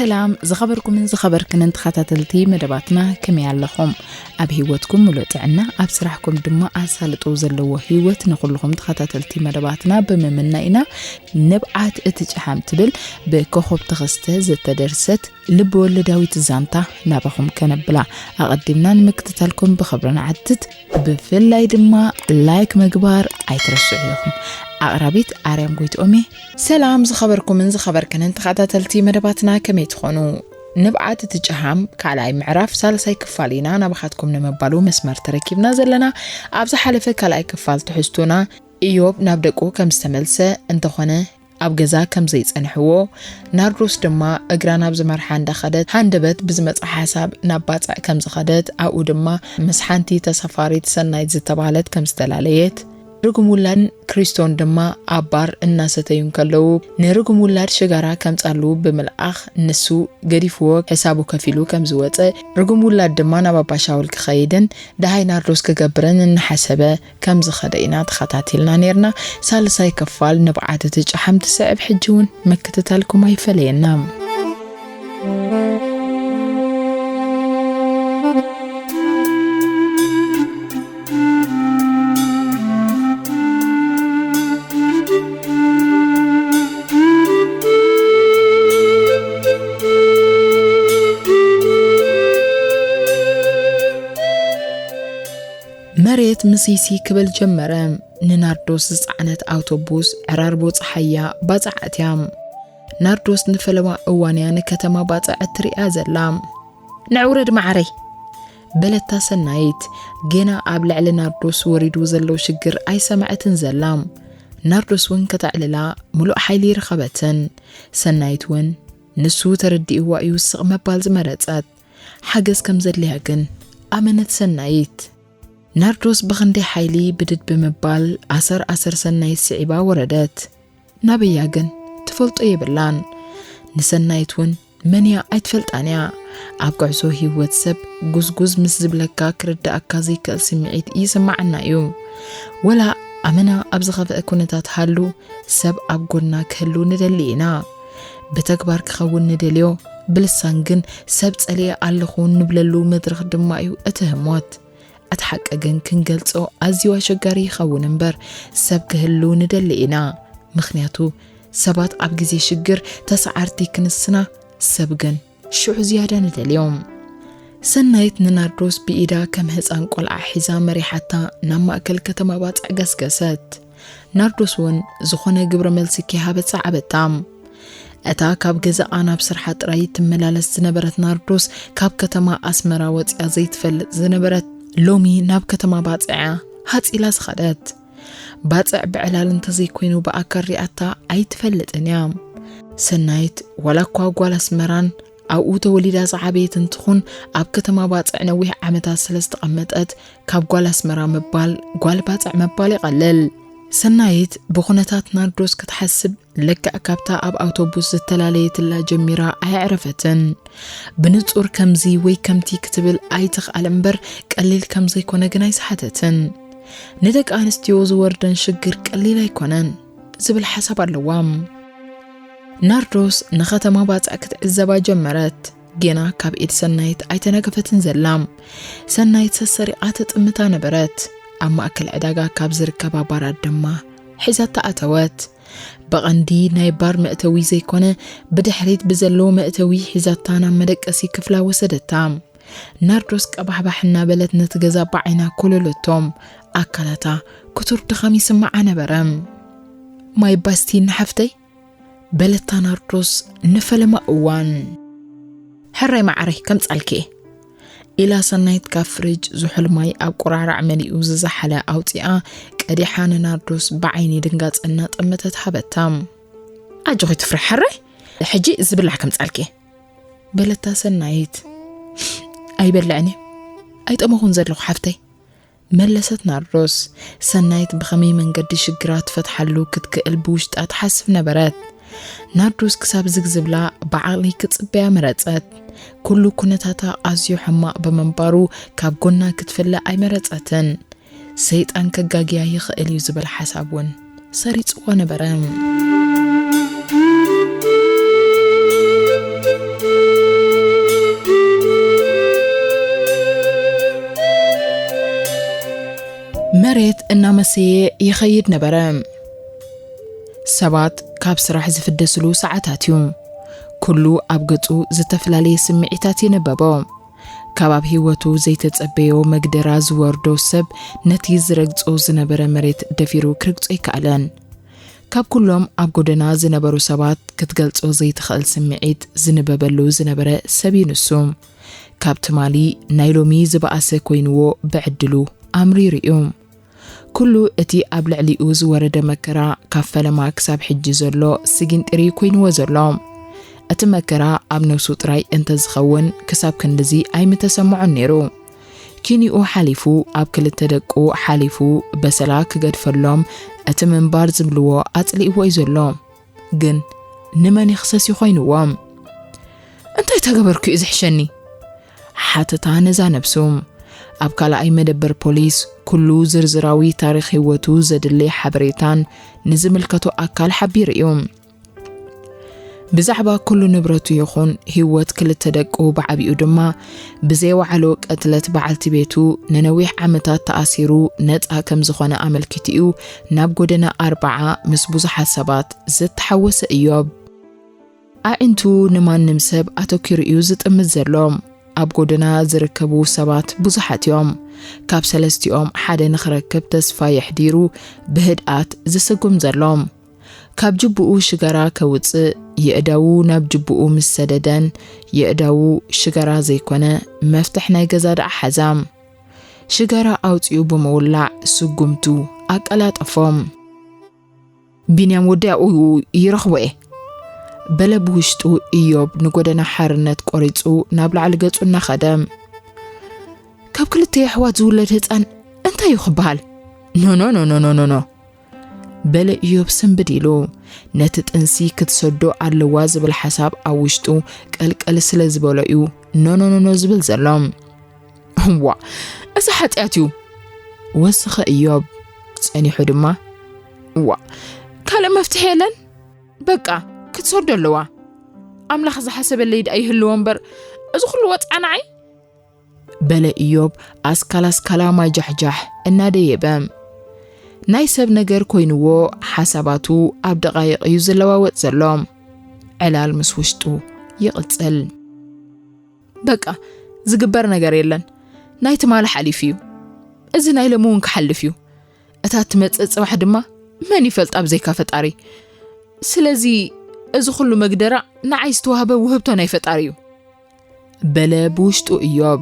ሰላም ዝኸበርኩምን ዝኸበርክንን ተኸታተልቲ መደባትና፣ ከመይ ኣለኹም? ኣብ ህይወትኩም ምሉእ ጥዕና፣ ኣብ ስራሕኩም ድማ ኣሳልጦ ዘለዎ ህይወት ንኹልኹም ተኸታተልቲ መደባትና ብምምናይ ኢና። ንብዓት እቲ ጨሓም ትብል ብኮኾብ ተኸስተ ዝተደርሰት ልብ ወለዳዊት ዛንታ ናባኹም ከነብላ ኣቐዲምና ንምክትታልኩም ብኽብሪ ንዓትት። ብፍላይ ድማ ላይክ ምግባር ኣይትረስዑ ኢኹም። ኣቕራቢት ኣርያም ጎይትኦም እየ። ሰላም ዝኸበርኩምን ዝኸበርክንን ተኸታተልቲ መደባትና፣ ከመይ ትኾኑ? ንብዓት እቲ ጨሃም ካልኣይ ምዕራፍ ሳልሳይ ክፋል ኢና ናባኻትኩም ንምባሉ መስመር ተረኪብና ዘለና። ኣብ ዝሓለፈ ካልኣይ ክፋል ትሕዝቶና፣ ኢዮብ ናብ ደቁ ከም ዝተመልሰ፣ እንተኾነ ኣብ ገዛ ከም ዘይጸንሕዎ፣ ናርዶስ ድማ እግራ ናብ ዝመርሓ እንዳኸደት፣ ሃንደበት ብዝመጽኣ ሓሳብ ናብ ባጽዕ ከም ዝኸደት፣ ኣብኡ ድማ ምስ ሓንቲ ተሳፋሪት ሰናይት ዝተባህለት ከም ዝተላለየት፣ ርጉም ውላድን ክሪስቶን ድማ ኣብ ባር እናሰተዩ እንከለዉ፣ ንርጉም ውላድ ሽጋራ ከምጻሉ ብምልኣኽ፣ ንሱ ገዲፍዎ ሕሳቡ ከፊሉ ከም ዝወጸ፣ ርጉም ውላድ ድማ ናብ ኣባ ሻውል ክኸይድን ደሃይ ናርዶስ ክገብርን እናሓሰበ ከም ዝኸደ ኢና ተኸታቲልና ኔርና። ሳልሳይ ክፋል ንብዓት እቲ ጨሓም ትስዕብ፣ ሕጂ እውን ምክትታልኩም ኣይፈለየና። መሬት ምስይሲ ክብል ጀመረ። ንናርዶስ ዝጸዓነት ኣውቶቡስ ዕራርቦ ጸሓያ ባጽዕ ኣትያ። ናርዶስ ንፈለማ እዋንያ ንከተማ ባጽዕ እትርእያ ዘላ። "ንዕውረድ መዓረይ!" በለታ ሰናይት። ጌና ኣብ ልዕሊ ናርዶስ ወሪዱ ዘሎ ሽግር ኣይሰምዐትን ዘላ። ናርዶስ እውን ከተዕልላ ምሉእ ሓይሊ ይረኸበትን። ሰናይት እውን ንሱ ተረዲእዋ እዩ ስቕ መባል ዝመረጸት። ሓገዝ ከም ዘድልያ ግን ኣመነት ሰናይት። ናርዶስ ብኽንደይ ሓይሊ ብድድ ብምባል ኣሰር ኣሰር ሰናይት ስዒባ ወረደት። ናበያ ግን ትፈልጦ የብላን። ንሰናይት እውን መን እያ ኣይትፈልጣን እያ። ኣብ ጉዕዞ ህይወት ሰብ ጉዝጉዝ ምስ ዝብለካ ክርድኣካ ዘይክእል ስምዒት ይስምዓና እዩ። ወላ ኣመና ኣብ ዝኸፍአ ኩነታት ሃሉ፣ ሰብ ኣብ ጎና ክህሉ ንደሊ ኢና። ብተግባር ክኸውን ንደልዮ፣ ብልሳን ግን ሰብ ጸሊኤ ኣለኹ ንብለሉ መድረኽ ድማ እዩ እቲ ህሞት። እቲ ሓቂ ግን ክንገልጾ ኣዝዩ ኣሸጋሪ ይኸውን እምበር፣ ሰብ ክህሉ ንደሊ ኢና። ምኽንያቱ ሰባት ኣብ ግዜ ሽግር ተሰዓርቲ ክንስና፣ ሰብ ግን ሽዑ ዝያዳ ንደልዮም። ሰናይት ንናርዶስ ብኢዳ ከም ህጻን ቆልዓ ሒዛ መሪሓታ ናብ ማእከል ከተማ ባጽዕ ገስገሰት። ናርዶስ እውን ዝኾነ ግብረ መልሲ ከይሃበት ሰዓበታ። እታ ካብ ገዛኣ ናብ ስርሓ ጥራይ ትመላለስ ዝነበረት ናርዶስ፣ ካብ ከተማ ኣስመራ ወጺኣ ዘይትፈልጥ ዝነበረት፣ ሎሚ ናብ ከተማ ባጽዕ እያ ሃጺላ ዝኸደት። ባጽዕ ብዕላል እንተዘይኮይኑ ብኣካል ሪኣታ ኣይትፈልጥን እያ። ሰናይት ዋላ እኳ ጓል ኣስመራን ኣብኡ ተወሊዳ ዝዓበየትን ትኹን፣ ኣብ ከተማ ባጽዕ ነዊሕ ዓመታት ስለ ዝተቐመጠት፣ ካብ ጓል ኣስመራ ምባል ጓል ባጽዕ ምባል ይቐልል። ሰናይት ብኹነታት ናርዶስ ክትሓስብ፣ ልክዕ ካብታ ኣብ ኣውቶቡስ ዝተላለየትላ ጀሚራ ኣየዕረፈትን። ብንጹር ከምዚ ወይ ከምቲ ክትብል ኣይትኽኣል እምበር፣ ቀሊል ከም ዘይኮነ ግን ኣይሰሓተትን። ንደቂ ኣንስትዮ ዝወርደን ሽግር ቀሊል ኣይኮነን ዝብል ሓሳብ ኣለዋ። ናርዶስ ንኸተማ ባጽዕ ክትዕዘባ ጀመረት። ጌና ካብ ኢድ ሰናይት ኣይተነገፈትን ዘላ። ሰናይት ሰሰሪቓ ትጥምታ ነበረት። ኣብ ማእከል ዕዳጋ ካብ ዝርከባ ባራት ድማ ሒዛታ ኣተወት። ብቐንዲ ናይ ባር መእተዊ ዘይኮነ፣ ብድሕሪት ብዘሎ መእተዊ ሒዛታ ናብ መደቀሲ ክፍላ ወሰደታ። ናርዶስ ቀባሕባሕ እናበለት ነቲ ገዛ ብዓይና ኮለለቶም። ኣካላታ ክቱር ድኻም ይስምዓ ነበረ። "ማይ ባስቲን ሓፍተይ?" በለታ ናርዶስ ንፈለማ እዋን። "ሕራይ መዓረይ፣ ከምጻልኪ እየ" ኢላ ሰናይት ካብ ፍሪጅ ዝሑል ማይ ኣብ ቁራራዕ መሊኡ ዝዘሓለ ኣውጺኣ ቀዲሓ ንናርዶስ ብዓይኒ ድንጋጸ እናጠመተት ሃበታ። "ኣጆኺ ትፍርሒ ሕራይ፣ ሕጂ ዝብላዕ ከምጻልኪ እየ" በለታ ሰናይት። "ኣይበልዕን እየ፣ ኣይጠመኹን ዘለኹ ሓፍተይ" መለሰት ናርዶስ። ሰናይት ብኸመይ መንገዲ ሽግራ ትፈትሓሉ ክትክእል ብውሽጣ ትሓስብ ነበረት። ናርዶስ ክሳብ ዝግ ዝብላ ብዓቕሊ ክትጽበያ መረጸት። ኩሉ ኩነታታ ኣዝዩ ሕማቕ ብምንባሩ ካብ ጎና ክትፍለ ኣይመረጸትን። ሰይጣን ከጋግያ ይኽእል እዩ ዝብል ሓሳብ እውን ሰሪጽዋ ነበረ። መሬት እናመሰየ ይኸይድ ነበረ። ሰባት ካብ ስራሕ ዝፍደስሉ ሰዓታት እዩ። ኩሉ ኣብ ገጹ ዝተፈላለየ ስምዒታት ይነበቦ። ካብ ኣብ ህይወቱ ዘይተጸበዮ መግደራ ዝወርዶ ሰብ ነቲ ዝረግጾ ዝነበረ መሬት ደፊሩ ክርግጾ ኣይከኣለን። ካብ ኩሎም ኣብ ጎደና ዝነበሩ ሰባት ክትገልጾ ዘይትኽእል ስምዒት ዝንበበሉ ዝነበረ ሰብ እዩ ንሱ። ካብ ትማሊ ናይ ሎሚ ዝበኣሰ ኮይንዎ ብዕድሉ ኣምሪሩ እዩ። ኩሉ እቲ ኣብ ልዕሊኡ ዝወረደ መከራ ካብ ፈለማ ክሳብ ሕጂ ዘሎ ስጊንጢር እዩ ኮይንዎ ዘሎ። እቲ መከራ ኣብ ነብሱ ጥራይ እንተዝኸውን ክሳብ ክንድዚ ኣይምተሰምዖን ነይሩ። ኪኒኡ ሓሊፉ ኣብ ክልተ ደቁ ሓሊፉ በሰላ ክገድፈሎም እቲ ምንባር ዝብልዎ ኣጽሊእዎ እዩ ዘሎ። ግን ንመን ይኽሰስ ይኾይንዎም? እንታይ ተገበርኩ እዩ ዝሕሸኒ? ሓተታ ነዛ ነብሱ። ኣብ ካልኣይ መደበር ፖሊስ ኩሉ ዝርዝራዊ ታሪኽ ህይወቱ ዘድሊ ሓበሬታን ንዝምልከቶ ኣካል ሓቢሩ እዩ። ብዛዕባ ኩሉ ንብረቱ ይኹን ህይወት ክልተ ደቁ ብዓቢኡ ድማ ብዘይወዓሎ ቅትለት በዓልቲ ቤቱ ንነዊሕ ዓመታት ተኣሲሩ ነጻ ከም ዝኾነ ኣመልኪቱ እዩ ናብ ጎደና ኣርብዓ ምስ ብዙሓት ሰባት ዝተሓወሰ እዮብ። ኣዒንቱ ንማንም ሰብ ኣተኪሩ እዩ ዝጥምት ዘሎ። ኣብ ጎደና ዝርከቡ ሰባት ብዙሓት እዮም። ካብ ሰለስቲኦም ሓደ ንኽረክብ ተስፋ የሕዲሩ ብህድኣት ዝስጉም ዘሎ። ካብ ጅቡኡ ሽጋራ ከውጽእ የእዳዉ ናብ ጅቡኡ ምስ ሰደደን የእዳዉ ሽጋራ ዘይኮነ መፍትሕ ናይ ገዛ ደኣ ሓዛ። ሽጋራ ኣውጺኡ ብምውላዕ ስጉምቱ ኣቀላጠፎም። ቢንያም ወዲ ኣብኡ ይረኽቦ እየ። በለ ብውሽጡ። እዮብ ንጎደና ሓርነት ቆሪጹ ናብ ላዕሊ ገጹ እናኸደ። ካብ ክልተ ኣሕዋት ዝውለድ ህጻን እንታይ እዩ ክበሃል? ኖኖ ኖኖ ኖኖ ኖ። በለ እዮብ ስንብድ ኢሉ። ነቲ ጥንሲ ክትሰዶ ኣለዋ ዝብል ሓሳብ ኣብ ውሽጡ ቀልቀል ስለ ዝበሎ እዩ ኖኖ ኖኖ ዝብል ዘሎ። እዋ፣ እዚ ሓጢኣት እዩ። ወሰኸ እዮብ። ጸኒሑ ድማ፣ እዋ፣ ካልእ መፍትሒ የለን? በቃ፣ ክትሰዶ ኣለዋ። ኣምላኽ ዝሓሰበለይ ደኣ ይህልዎ እምበር፣ እዚ ኩሉ ወጽዓ ንዓይ? በለ እዮብ ኣስካል ኣስካላ ማይ ጃሕጃሕ እናደየበ። ናይ ሰብ ነገር ኮይንዎ ሓሳባቱ ኣብ ደቓይቕ እዩ ዝለዋወጥ ዘሎ። ዕላል ምስ ውሽጡ ይቕጽል። በቃ፣ ዝግበር ነገር የለን። ናይ ትማሊ ሓሊፉ እዩ። እዚ ናይ ሎሚ እውን ክሓልፍ እዩ። እታ ትመጽእ ጽባሕ ድማ መን ይፈልጣ ብዘይካ ፈጣሪ። ስለዚ እዚ ኩሉ መግደራ ንዓይ ዝተዋህበ ውህብቶ ናይ ፈጣሪ እዩ። በለ ብውሽጡ እዮብ።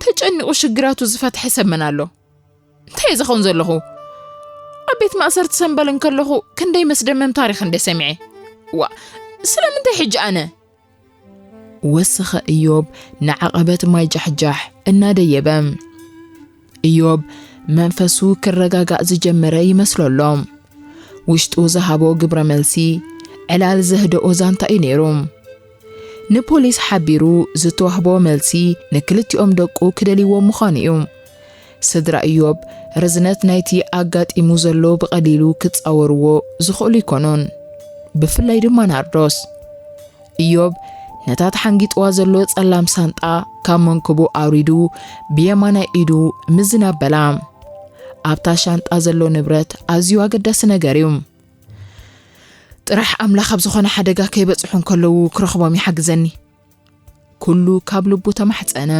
ተጨኒቑ ሽግራቱ ዝፈትሐ ሰብ መን ኣሎ? እንታይ እየ ዝኸውን ዘለኹ? ኣብ ቤት ማእሰርቲ ሰምበል እንከለኹ ክንደይ መስደመም ታሪኽ እንደ ሰሚዐ። ዋ፣ ስለምንታይ ሕጂ ኣነ? ወሰኸ እዮብ ንዓቐበት ማይ ጃሕጃሕ እናደየበ። እዮብ መንፈሱ ክረጋጋእ ዝጀመረ ይመስሎ ኣሎ። ውሽጡ ዝሃቦ ግብረ መልሲ ዕላል ዘህደኦ ዛንታ እዩ ነይሩ። ንፖሊስ ሓቢሩ ዝተዋህቦ መልሲ ንክልቲኦም ደቁ ክደልይዎም ምዃኑ እዩ። ስድራ እዮብ ርዝነት ናይቲ ኣጋጢሙ ዘሎ ብቐሊሉ ክጻወርዎ ዝኽእሉ ኣይኮኑን። ብፍላይ ድማ ናርዶስ። እዮብ ነታ ተሓንጊጥዋ ዘሎ ጸላም ሳንጣ ካብ መንክቡ ኣውሪዱ ብየማናይ ኢዱ ምዝን ኣበላ። ኣብታ ሻንጣ ዘሎ ንብረት ኣዝዩ ኣገዳሲ ነገር እዩ። ጥራሕ ኣምላኽ ኣብ ዝኾነ ሓደጋ ከይበጽሑ እንከለዉ ክረኽቦም ይሓግዘኒ። ኩሉ ካብ ልቡ ተማሕጸነ።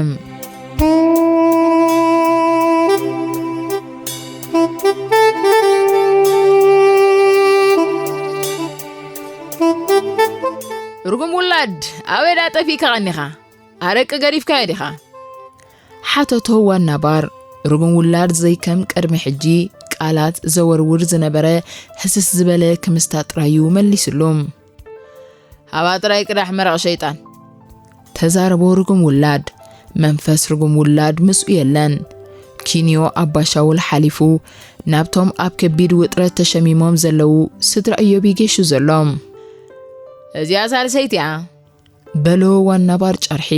ርጉም ውላድ፣ ኣበይ ደኣ ጠፊእካ ቀኒኻ? ኣረቂ ገዲፍካዮ ዲኻ? ሓተቶ ዋና ባር። ርጉም ውላድ ዘይከም ቅድሚ ሕጂ ቃላት ዘወርውር ዝነበረ ህስስ ዝበለ ክምስታ ጥራዩ መሊስሉ። ሃባ ጥራይ ቅዳሕ መረቕ ሸይጣን። ተዛረቦ ርጉም ውላድ። መንፈስ ርጉም ውላድ ምስኡ የለን። ኪንዮ ኣባሻውል ሓሊፉ ናብቶም ኣብ ከቢድ ውጥረት ተሸሚሞም ዘለዉ ስድራ እዮብ ይጌሹ ዘሎ። እዚኣ ሳልሰይቲ እያ። በሎ ዋና ባር ጨርሒ።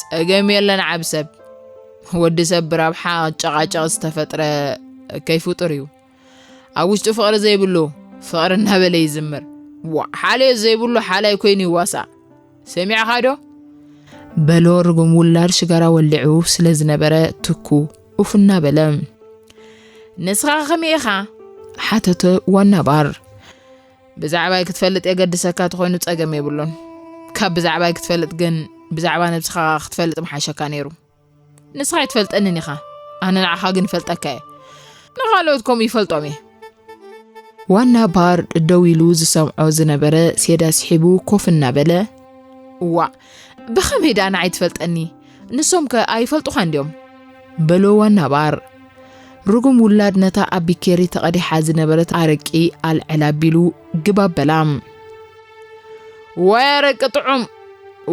ጸገም የለን ዓብ ሰብ። ወዲ ሰብ ብራብሓ ጨቓጨቕ ዝተፈጥረ ከይፍጡር እዩ። ኣብ ውሽጡ ፍቕሪ ዘይብሉ ፍቕሪ እናበለ ይዝምር። ዋ፣ ሓልዮት ዘይብሉ ሓላይ ኮይኑ ይዋሳእ። ሰሚዕኻ ዶ? በሎ ርጉም ውላድ ሽጋራ ወሊዑ ስለ ዝነበረ ትኩ ኡፍ እናበለ። ንስኻ ከመይ ኢኻ? ሓተተ ዋና ባር። ብዛዕባይ ክትፈልጥ የገድሰካ ተኾይኑ ጸገም የብሉን። ካብ ብዛዕባይ ክትፈልጥ ግን ብዛዕባ ነብስኻ ክትፈልጥ ምሓሸካ ነይሩ። ንስኻ ኣይትፈልጠንን ኢኻ፣ ኣነ ንዓኻ ግን እፈልጠካ እየ። ንኻልኦት ከምኡ ይፈልጦም እየ። ዋና ባር ደው ኢሉ ዝሰምዖ ዝነበረ ሴዳ ስሒቡ ኮፍ እናበለ፣ እዋእ፣ ብኸመይ ደኣ ንዓይ ትፈልጠኒ? ንሶም ከ ኣይፈልጡኻን ድዮም? በሎ ዋና ባር። ርጉም ውላድ ነታ ኣብ ቢኬሪ ተቐዲሓ ዝነበረት ኣረቂ ኣልዕል ኣቢሉ ግብ ኣበላ። "ዋይ ኣረቂ ጥዑም፣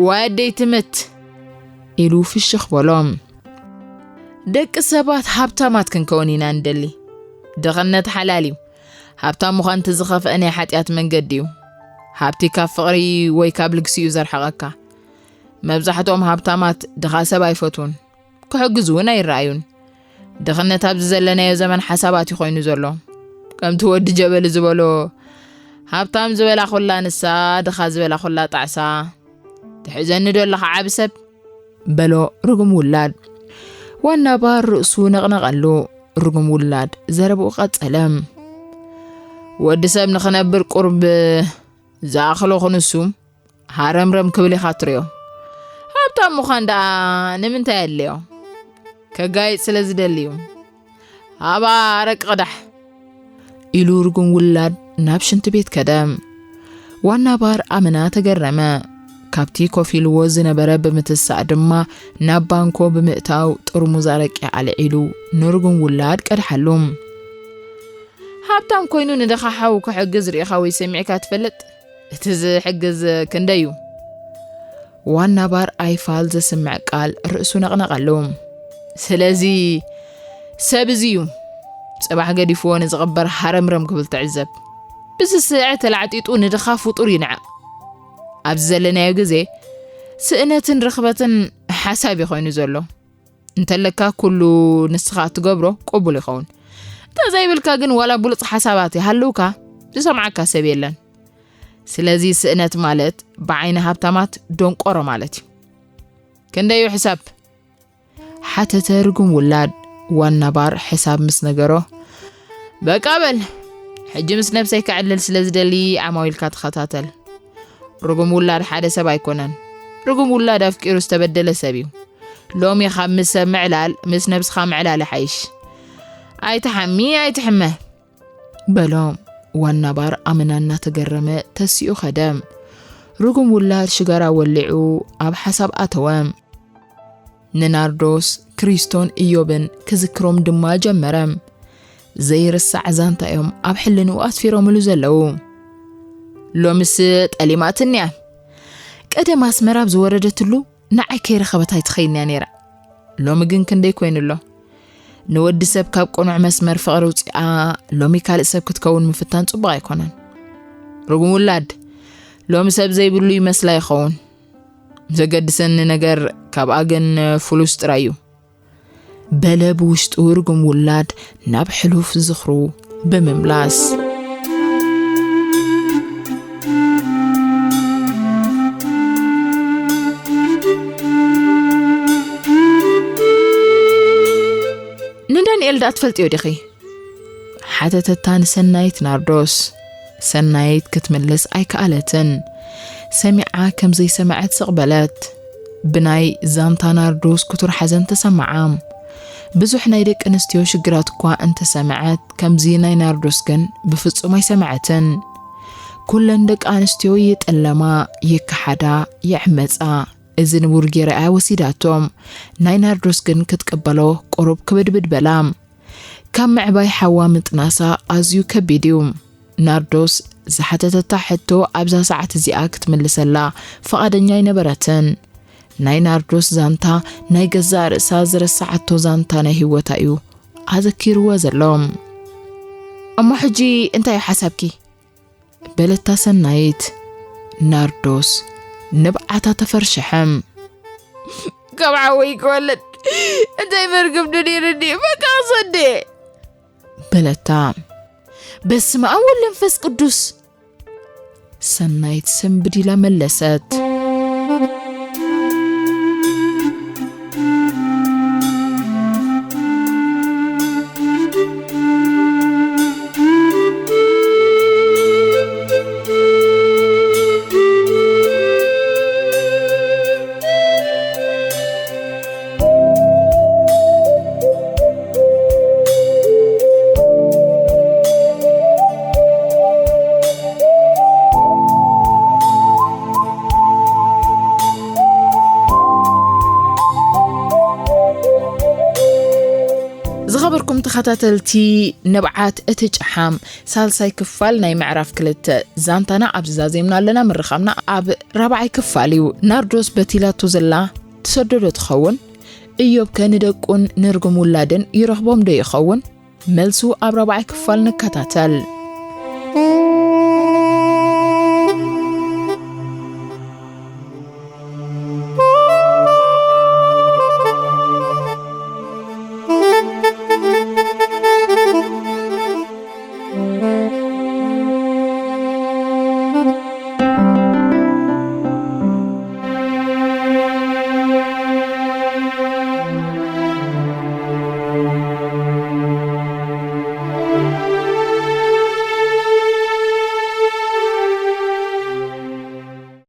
ዋይ ኣደይ ትምት!" ኢሉ ፍሽኽ በሎ። ደቂ ሰባት ሃብታማት ክንከውን ኢና ንደሊ። ድኽነት ሓላል እዩ። ሃብታም ምዃን እቲ ዝኸፍአ ናይ ሓጢኣት መንገዲ እዩ። ሃብቲ ካብ ፍቕሪ ወይ ካብ ልግሲ እዩ ዘርሕቐካ። መብዛሕትኦም ሃብታማት ድኻ ሰብ ኣይፈትዉን። ክሕግዙ እውን ኣይረኣዩን። ድኽነት ኣብዚ ዘለናዮ ዘመን ሓሳባት እዩ ኮይኑ ዘሎ። ከምቲ ወዲ ጀበሊ ዝበሎ፣ "ሃብታም ዝበላ ኩላ ንሳ፣ ድኻ ዝበላ ኩላ ጣዕሳ። ትሕዘኒ ዶ ኣለኻ ዓቢ ሰብ?" በሎ ርጉም ውላድ። ዋና ባር ርእሱ ነቕነቐሉ። ርጉም ውላድ ዘረብኡ ቀጸለ። "ወዲ ሰብ ንኽነብር ቁርብ ዝኣኽሎ ክንሱ ሃረምረም ክብል ኢኻ ትርእዮ። ሃብታም ምዃን ደኣ ንምንታይ ኣድልዮ? ከጋይጽ ስለ ዝደሊ እዩ። ሃባ ኣረቂ ቅዳሕ!" ኢሉ ርጉም ውላድ ናብ ሽንቲ ቤት ከደ። ዋና ባር ኣመና ተገረመ። ካብቲ ኮፍ ኢልዎ ዝነበረ ብምትሳእ ድማ ናብ ባንኮ ብምእታው ጥርሙዝ ኣረቂ ኣልዒሉ ንርጉም ውላድ ቀድሓሉ። "ሃብታም ኮይኑ ንድኻ ሓው ክሕግዝ ርኢኻ ወይ ሰሚዕካ ትፈልጥ? እቲ ዝሕግዝ ክንደይ እዩ?" ዋና ባር ኣይፋል ዘስምዕ ቃል ርእሱ ነቕነቐሉ። "ስለዚ ሰብ እዚ እዩ ጽባሕ ገዲፍዎ ንዝቕበር ሃረምረም ክብል ትዕዘብ። ብዝስዕዕ ተላዕጢጡ ንድኻ ፍጡር ይንዕቕ። ኣብዚ ዘለናዮ ግዜ ስእነትን ርኽበትን ሓሳብ እዩ ኮይኑ ዘሎ። እንተለካ ኩሉ ንስኻ እትገብሮ ቅቡል ይኸውን። እንተዘይብልካ ግን ዋላ ብሉጽ ሓሳባት ይሃልውካ ዝሰምዓካ ሰብ የለን። ስለዚ ስእነት ማለት ብዓይኒ ሃብታማት ደንቆሮ ማለት እዩ። ክንደይ እዩ ሕሳብ?" ሓተተ ርጉም ውላድ። ዋና ባር ሕሳብ ምስ ነገሮ፣ "በቃ በል፣ ሕጂ ምስ ነብሰይ ከዕልል ስለ ዝደሊ ዓማዊልካ ተኸታተል። ርጉም ውላድ ሓደ ሰብ ኣይኮነን። ርጉም ውላድ ኣፍቂሩ ዝተበደለ ሰብ እዩ። ሎሚ ካብ ምስ ሰብ ምዕላል ምስ ነብስኻ ምዕላል ይሓይሽ። ኣይትሓሚ፣ ኣይትሕመ!" በሎ። ዋና ባር ኣመና እናተገረመ ተሲኡ ኸደ። ርጉም ውላድ ሽጋራ ወሊዑ ኣብ ሓሳብ ኣተወ። ንናርዶስ፣ ክሪስቶን ኢዮብን ክዝክሮም ድማ ጀመረ። ዘይርሳዕ ዛንታ እዮም ኣብ ሕልንኡ ኣስፊሮምሉ ዘለዉ። "ሎምስ ጠሊማትኒ እያ። ቀደም ኣስመራ ኣብ ዝወረደትሉ ንዓይ ከይረኸበት ኣይትኸይድን እያ ነይራ። ሎሚ ግን ክንደይ ኮይኑ ኣሎ? ንወዲ ሰብ ካብ ቅኑዕ መስመር ፍቕሪ ውፂኣ ሎሚ ካልእ ሰብ ክትከውን ምፍታን ፅቡቕ ኣይኮነን። ርጉም ውላድ፣ ሎሚ ሰብ ዘይብሉ ይመስላ ይኸውን። ዘገድሰኒ ነገር ካብኣ ግን ፍሉስ ጥራይ እዩ" በለ ብውሽጡ ርጉም ውላድ ናብ ሕሉፍ ዝኽሩ ብምምላስ። "ንዳንኤል ደኣ ትፈልጥዮ ዲኺ?" ሓተተታ ንሰናይት ናርዶስ። ሰናይት ክትምልስ ኣይከኣለትን። ሰሚዓ ከም ዘይሰምዐት ስቕ በለት። ብናይ ዛንታ ናርዶስ ክቱር ሓዘን ተሰምዓ። ብዙሕ ናይ ደቂ ኣንስትዮ ሽግራት እኳ እንተሰምዐት፣ ከምዚ ናይ ናርዶስ ግን ብፍጹም ኣይሰምዐትን። ኩለን ደቂ ኣንስትዮ ይጥለማ፣ ይከሓዳ፣ ይዕመጻ። እዚ ንቡር ጌራ እያ ወሲዳቶ። ናይ ናርዶስ ግን ክትቅበሎ ቁሩብ ክብድብድ በላ። ካብ ምዕባይ ሓዋ ምጥናሳ ኣዝዩ ከቢድ እዩ። ናርዶስ ዝሓተተታ ሕቶ ኣብዛ ሰዓት እዚኣ ክትምልሰላ ፍቓደኛ ኣይነበረትን። ናይ ናርዶስ ዛንታ ናይ ገዛእ ርእሳ ዝረሳዓቶ ዛንታ ናይ ህይወታ እዩ ኣዘኪርዎ ዘሎ። "እሞ ሕጂ እንታይ እዩ ሓሳብኪ?" በለታ ሰናይት። ናርዶስ ንብዓታ ተፈርሸሐ። "ካብ ሓወይ ክወለድ እንታይ መርገም ደሊሩ እንዲ በቃ ክሰዴ?" በለታ። "በስመ ኣብ ወወልድ ወመንፈስ ቅዱስ!" ሰናይት ስንብድ ኢላ መለሰት። ተኸታተልቲ ንብዓት እቲ ጨሓም ሳልሳይ ክፋል ናይ ምዕራፍ ክልተ ዛንታና ኣብዚ ዛዜምና ኣለና። ምርኻብና ኣብ ራብዓይ ክፋል እዩ። ናርዶስ በቲላቶ ዘላ ትሰደዶ ትኸውን? እዮብ ከ ንደቁን ንርጉም ውላድን ይረኽቦም ዶ ይኸውን? መልሱ ኣብ ራብዓይ ክፋል ንከታተል።